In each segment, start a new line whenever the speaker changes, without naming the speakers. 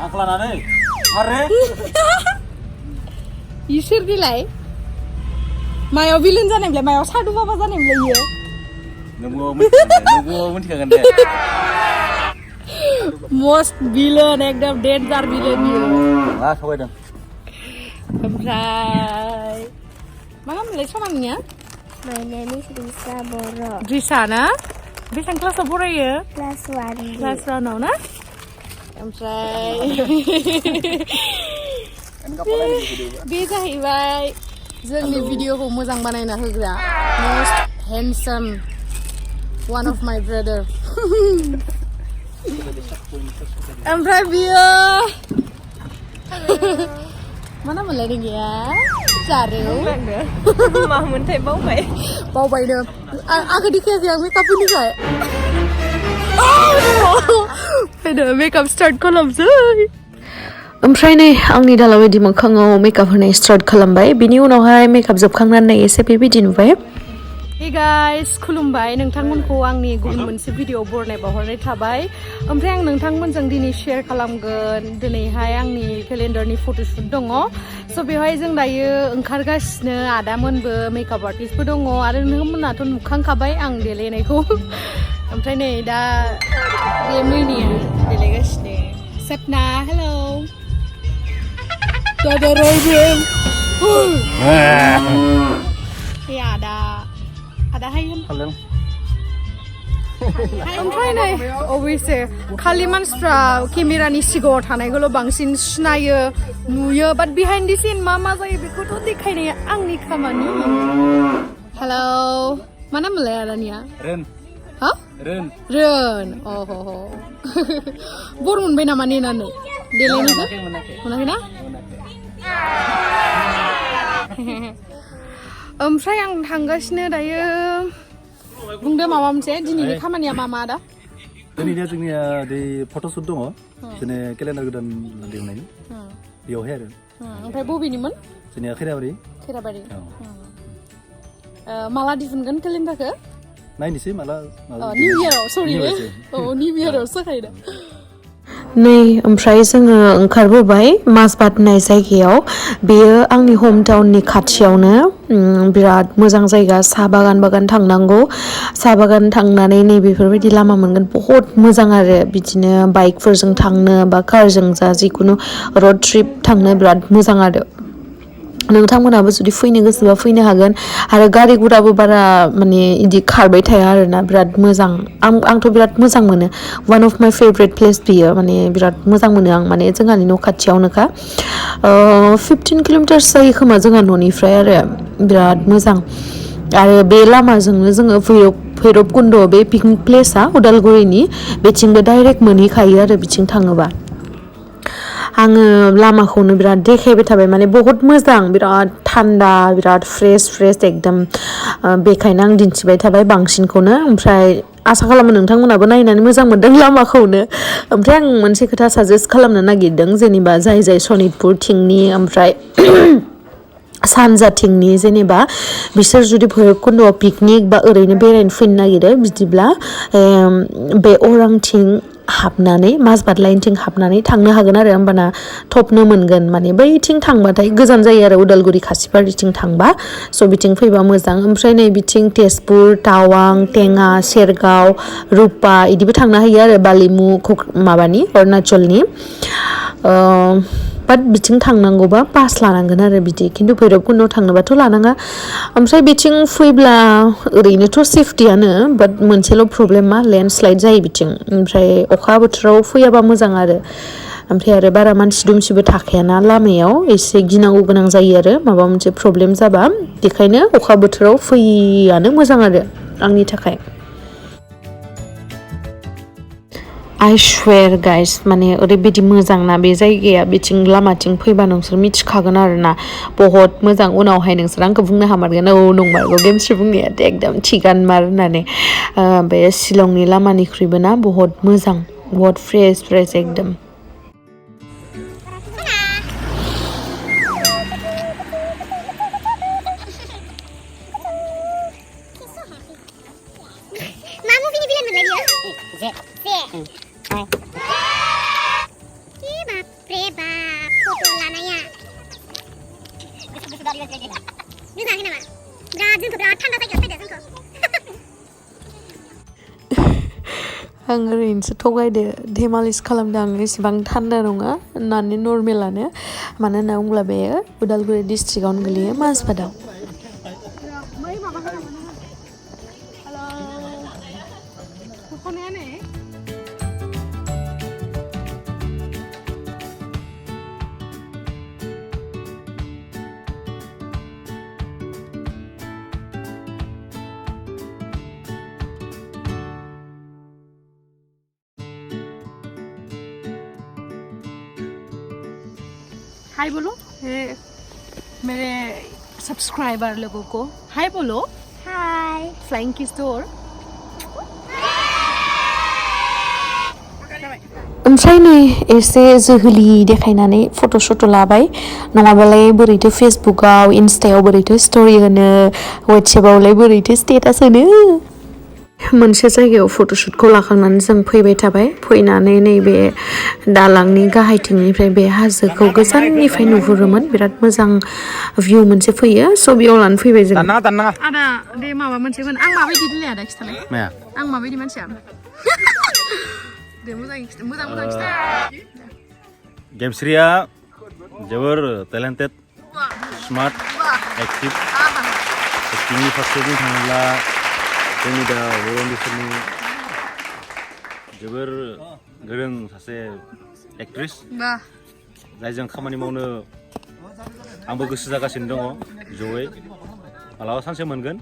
Angklanan Are.
Isir dilai. Mayo villain jane bele mayo sadu baba jane bele ye.
Nunggu mentikan deh.
Most villain ekdam danger villain ye.
Ah, coba dong.
Ompray. Mana mulai namanya?
My name is Risa Boro.
Risa na? Besang kelas berapa ya?
Kelas 1.
Kelas 1 na? Ompray. Bisa hibai. जोंनि भिडिअखौ मोजां बानायना होग्रा most handsome one of my brother. ओमफ्राय बियो mana मोनलायदों गैया जारौ
मामोनथाय
बावबायनो आंखौ देखायाखै आं मेकआप होनिखाय फैदो मेकआप स्टार्ट खालामसै ओमफ्राय नै आंनि दाला बायदि मोखाङाव मेकआप होनाय स्टार्ट खालामबाय बिनि उनावहाय मेकआप जोबखांनानै एसे बेबायदि नुबाय हे गाइस खुलुमबाय नोंथांमोनखौ आंनि गुबुन मोनसे भिडिअ बरनाय बावहरनाय थाबाय ओमफ्राय आं नोंथांमोनजों दिनै शेयार खालामगोन दिनैहाय आंनि केलेन्डारनि फट'शुट दङ स' बेवहाय जों दायो ओंखारगासिनो आदामोनबो मेकआप आर्टिस्टबो दङ आरो नोंथांमोनाथ' नुखांखाबाय आं देलायनायखौ ओमफ्राय नै दा बे मैनिया देलायगासिनो सपना hello Ada Raven. Ya ada Hayan.
Halo.
ओमफ्राय नै अबयसे खालि मानसिफ्रा केमेरानि सिगाङाव थानायखौल' बांसिन सिनायो नुयो बाट बिहाइन्ड दि सिन मा जायो बेखौथ' देखायनाया आंनि खामानि हेलौ मा नाम मोनलाय आदानिया
Ren.
हा
Ren.
अह बर मोनबाय नामा नेनानै देलायनायखौ मोनाखै ना ओमफ्राय आं थांगासिनो दायो बुंदो माबा मोनसे दिनैनि खामानिया मा दा
दिनैनिया जोंनिया दै फट'शुट दङ जोंनि केलेन्डार गोदान दिहुननायनि बेयावहाय आरो
ओमफ्राय बबेनिमोन
जोंनिया खैराबारि
माला दिहुनगोन केलेन्डारखौ
नायनोसै माला
निउ इयाराव सरि निउ इयाराव सोखायदा नै ओमफ्राय जोङो ओंखारबोबाय माजबाद होननाय जायगायाव बेयो आंनि हम टाउननि खाथियावनो बिराद मोजां जायगा साहा बागान थांनांगौ साहा बागान थांनानै नै बेफोरबायदि लामा मोनगोन बहुत मोजां आरो बिदिनो बाइकफोरजों थांनो बा कारजों जा जिखुनु रड ट्रिप थांनो बिराद मोजां आरो नोंथांमोनाबो जुदि फैनो गोसोबा फैनो हागोन आरो गारि गुराबो बारा माने इदि खारबाय थाया आरोना बिराद मोजां आंथ' बिराद मोजां मोनो वान अफ माय फेभरेट प्लेस बियो माने बिराद मोजां मोनो आं माने जोंहानि न' खाथियावनोखा 15 किल'मिटार्स जायो खोमा जोंहा न'निफ्राय आरो बिराद मोजां आरो बे लामाजोंनो जोङो भैरबकुन्द बे पिकनिक प्लेसआ उदालगुरिनि बेथिंबो डाइरेक्ट मोनहैखायो आरो बिथिं थाङोबा आङो लामाखौनो बिराद देखायबाय थाबाय माने बहुत मोजां बिराद थान्दा बिराद फ्रेश एकदम बेखायनो आं दिन्थिबाय थाबाय बांसिनखौनो ओमफ्राय आसा खालामो नोंथांमोनाबो नायनानै मोजां मोनदों लामाखौनो ओमफ्राय आं मोनसे खोथा साजेस्ट खालामनो नागिरदों जेनेबा जाय सनितपुर थिंनि ओमफ्राय सानजाथिंनि जेनेबा बिसोर जुदि भैरबकुन्द'आव पिकनिक बा ओरैनो बेरायनो फैनो नागिरो बिदिब्ला बे अरांथिं हाबनानै माजबाद लाइनथिं हाबनानै थांनो हागोन आरो होमबाना थपनो मोनगोन माने बैथिं थांबाथाय गोजान जायो आरो उदालगुरि खासिबारिथिं थांबा स' बिथिं फैबा मोजां ओमफ्राय नै बिथिं तेजपुर टावां टेङा सेरगाव रुपा इदिबो थांनो हायो आरो बालिमु माबानि अरुणाचलनि बाट बिथिं थांनांगौबा पास लानांगोन आरो बिदि खिन्थु भैरबकुन्द'आव थांनोबाथ' लानाङा ओमफ्राय बिथिं फैब्ला ओरैनोथ' सेफटियानो बाट मोनसेल' प्रब्लेमा लेन्डस्लाइड जायो बिथिं ओमफ्राय अखा बोथोराव फैयाबा मोजां आरो ओमफ्राय आरो बारा मानसि दुमसिबो थाखायाना लामायाव एसे गिनांगौ गोनां जायो आरो माबा मोनसे प्रब्लेम जाबा बेखायनो अखा बोथोराव फैयानो मोजां आरो आंनि थाखाय I swear guys माने ओरैबायदि मोजां ना बे जायगाया बिथिं लामाथिं फैबा नोंसोर मिथिखागोन आरोना बहुत मोजां उनावहाय नोंसोर आंखौ बुंनो हामारगोन औ नंमारगौ गेमस्रि बुंनायाथ' एकदम थिगानो मार होननानै बे शिलंनि लामानिख्रुइबो ना बहुत मोजां बहुत फ्रेश एकदम
मा मुभिनि भिलेन मोनलाय बियो?
आं ओरैनोसो थगायदो धेमालिस खालामदों आं एसेबां थान्दा नङा होननानै नर्मेलानो मानो होनना बुंब्ला बेयो उदालगुरि डिस्ट्रिक्टआवनो गोलैयो माजबादाव हाय बोलो मेरे सब्सक्राइबर लोगों को हाय बोलो
हाय
फ्लाइंग किस दो और ओमफ्राय नै एसे जोहोलि देखायनानै फट'शट लाबाय नङाबालाय बोरैथो फेसबुकआव इन्स्टायाव बोरैथो स्ट'रि होनो वाट्सएपआवलाय बोरैथो स्टेटास होनो मोनसे जायगायाव फट'शुटखौ लाखांनानै जों फैबाय थाबाय फैनानै नैबे दालांनि गाहायथिंनिफ्राय बे हाजोखौ गोजाननिफ्राय नुहुरोमोन बिराद मोजां भिउ मोनसे फैयो स' बेयाव लानानै फैबाय जों आदा दे माबा मोनसेमोन आं माबायदि दिले आदा खिथालाय माया आं माबायदि मानसिया दे मोजां खिथा
गेमस्रिया जोबोर टेलेन्टेड स्मार्ट एक्टिभ एक्टिंनि फारसे बुंनो थाङोब्ला जोंनि दा बर' उन्दैफोरनि जोबोर गोरों सासे एक्ट्रेस जायजों खामानि मावनो आंबो गोसो जागासिनो दङ जयै मालाबा सानसे मोनगोन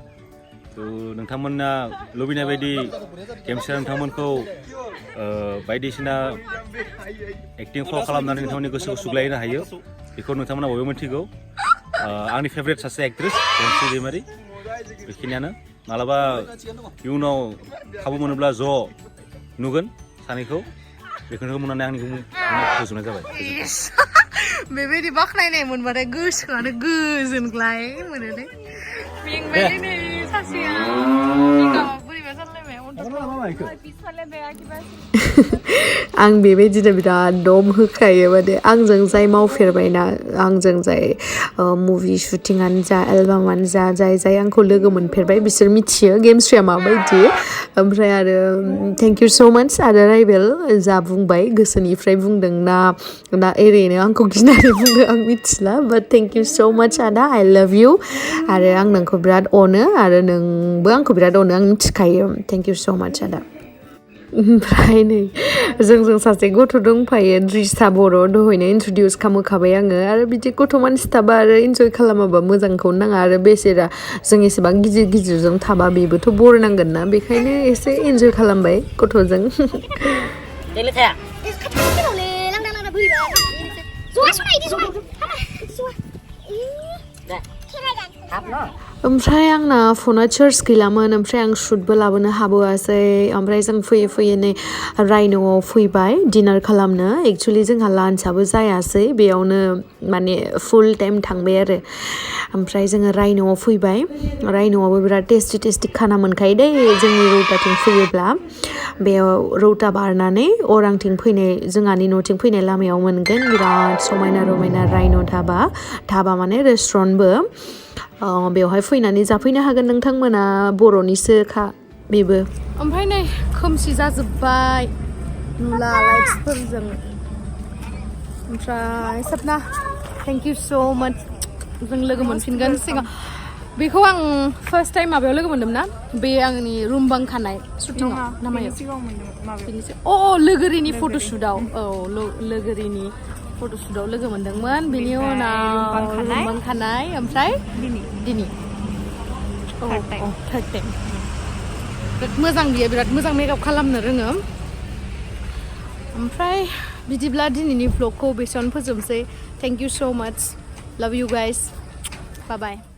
थ' नोंथांमोना लुबैनाय बायदि गेमस्रिया नोंथांमोनखौ बायदिसिना एक्टिं फाव खालामनानै नोंथांमोननि गोसोखौ सुग्लायहोनो हायो बेखौ नोंथांमोना बयबो मिथिगौ आंनि फेभरेट सासे एक्ट्रेस गेमस्रि दैमारि बेखिनियानो मालाबा इयुनाव खाबु मोनोब्ला ज' नुगोन सानैखौ बेखौनो मोननानै आंनि गोजोननाय जाबाय
बेबायदि बाख्नायनाय मोनबाथाय गोसोआनो गोजोनग्लाय मोनो दे मेंबाय नै सासेया बोरैबा जालायबाय आं बेबायदिनो बिराद दम होखायो माने आंजों जाय मावफेरबायना आंजों जाय मुभि शुटिंआनो जा एलबामानो जा जाय आंखौ लोगो मोनफेरबाय बिसोर मिथियो गेमस्रिया माबायदि ओमफ्राय आरो थेंक इउ स' माच आदा राइबेल जा बुंबाय गोसोनिफ्राय बुंदों ना ओरैनो आंखौ गिनानै बुंदों आं मिथिला बाट थेंक इउ स' माच आदा आइ लाभ इउ आरो आं नोंखौ बिराद अनो आरो नोंबो आंखौ बिराद अनो आं मिथिखायो थेंक इउ स' माच आदा ओमफ्राय नै जोंजों सासे गथ' दंफायो द्रिसा बर' दहायनो इन्ट्रडिउस खालामखाबाय आङो आरो बिदि गथ' मानसि थाबा आरो इन्जय खालामाबा मोजांखौनो नाङा आरो बेसेरा जों एसेबां गिदिरजों थाबा बेबोथ' बर नांगोन ना बेखायनो एसे इन्जय खालामबाय गथ'जों ओमफ्राय आंना फना चार्ज गैलामोन ओमफ्राय आं शुटबो लाबोनो हाबोआसै ओमफ्राय जों फैयै नै राइन'आव फैबाय डिनार खालामनो एक्सुवेलि जोंहा लान्चआबो जायासै बेयावनो माने फुल टाइम थांबाय आरो ओमफ्राय जोङो राइन'आव फैबाय राइन'आवबो बिराद टेस्टि खाना मोनखायो दै जोंनि रौताथिं फैयोब्ला बेयाव रौता बारनानै अरांथिं फैनाय जोंहानि न'थिं फैनाय लामायाव मोनगोन बिराद समायना रमायना राइन' धाबा माने रेस्टुरेन्टबो बेवहाय फैनानै जाफैनो हागोन नोंथांमोना बर'निसोखा बेबो ओमफ्राय नै खोमसि जाजोब्बाय नुला लाइट्सफोरजों ओमफ्राय सपना थेंक इउ स' माच जों लोगो मोनफिनगोन सिगां बेखौ आं फार्स्ट टाइम माबायाव लोगो मोन्दोंमोन ना बे आंनि रुम बांखानाय शुटिंआव नामायाव लोगोरिनि फट'शुटआव लोगोरिनि फट'शुटआव लोगो मोन्दोंमोन बेनि उनाव रुम बांखानाय ओमफ्राय दिनै थार्ड टाइम बिराद मोजां बियो बिराद मोजां मेकआप खालामनो रोङो ओमफ्राय बिदिब्ला दिनैनि भ्लगखौ बेसेबां फोजोबनोसै थेंक इउ स' माच लाभ इउ गाइस बाय बाय